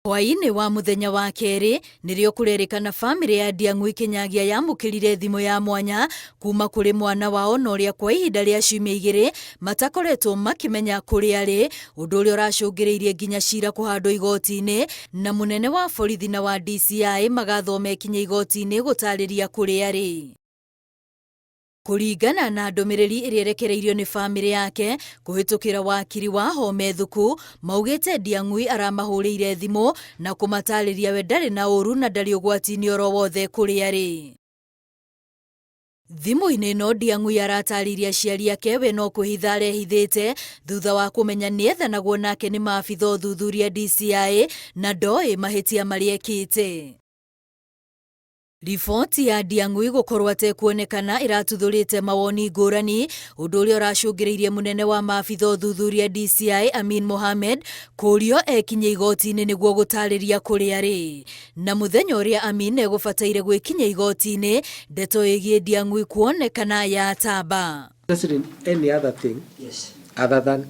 Hwaĩ-inĩ wa mũthenya wa kerĩ nĩrĩo kũrerĩkana bamĩrĩ ya Ndiang'ui Kinyagia yamũkĩrire thimũ ya mwanya kuma kũrĩ mwana wao na ũrĩa kwa ihinda rĩa ciumia igĩrĩ matakoretwo makĩmenya kũrĩa arĩ, ũndũ ũrĩa ũracũngĩrĩirie nginya cira kũhandwo igoti-inĩ na mũnene wa borithi na wa DCI magathwo mekinye igoti-inĩ gũtarĩria kũrĩa arĩ. Kũringana na ndũmĩrĩri ĩrĩa ĩrekereirio nĩ bamĩrĩ yake kũhĩtũkĩra wakiri wa Home Thuku, maugĩte Ndiang'ui aramahũrĩire thimũ na kũmatarĩria we ndarĩ na ũru na ndarĩ ũgwati-inĩ oro wothe kũrĩa arĩ. Thimũ-inĩ ĩno Ndiang'ui aratarĩirie aciari ake we no kwĩhitha arehithĩte thutha wa kũmenya nĩethanagwo nake nĩ maabitha ũthuthuria DCI na ndoĩ mahĩtia marĩa ekĩte. Riboti ya Ndiang'ui gũkorwo atekuonekana ĩratuthũrĩte mawoni ngũrani, ũndũ ũrĩa ũracũngĩrĩirie mũnene wa maabitha ũthuthuria DCI Amin Mohamed kũrio ekinye igoti-inĩ nĩguo gũtarĩria kũrĩa arĩ. Na mũthenya ũrĩa Amin egũbataire gwĩkinyia igoti-inĩ, ndeto ĩgiĩ Ndiang'ui kuonekana yatamba. Interested in any other thing other than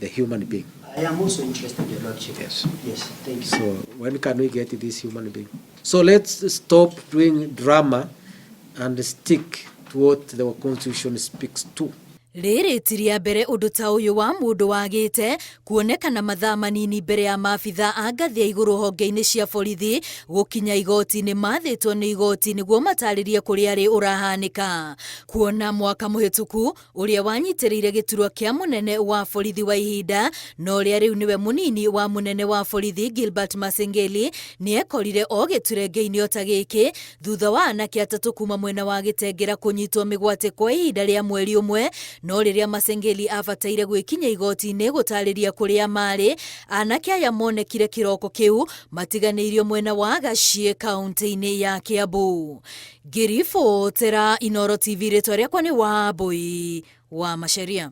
the human being. I am also interested, Your Lordship. Yes. Yes, thank you. So when can we get this human being? So let's stop doing drama and stick to what the constitution speaks to. Rĩrĩ ti rĩa mbere ũndũ ta ũyũ wa mũndũ wagĩte kuonekana mathaa manini mbere ya maabitha a ngathĩ ya igũrũ honge-inĩ cia borithi gũkinya igoti-inĩ mathĩtwo nĩ igoti nĩguo matarĩrie kũrĩa arĩ ũrahanĩka. Kuona mwaka mũhĩtũku ũrĩa wanyitĩrĩire gĩturwa kĩa mũnene wa borithi wa ihinda na ũrĩa rĩu nĩwe mũnini wa mũnene wa borithi Gilbert Masengeli nĩekorire o gĩturenge-inĩ o ta gĩkĩ thutha wa anake atatũ kuma mwena wa Gĩtengera kũnyitwo mĩgwate kwa ihinda rĩa mweri ũmwe no rĩrĩa Masengeli abataire gwĩkinya igoti-inĩ gũtarĩria kũrĩa marĩ anake aya monekire kĩroko kĩu matiganĩirio mwena wa Gaciĩ kaunti-inĩ ya Kiambu. Ngĩribotera Inooro TV rĩtwa rĩakwa nĩ Wambui wa Macharia.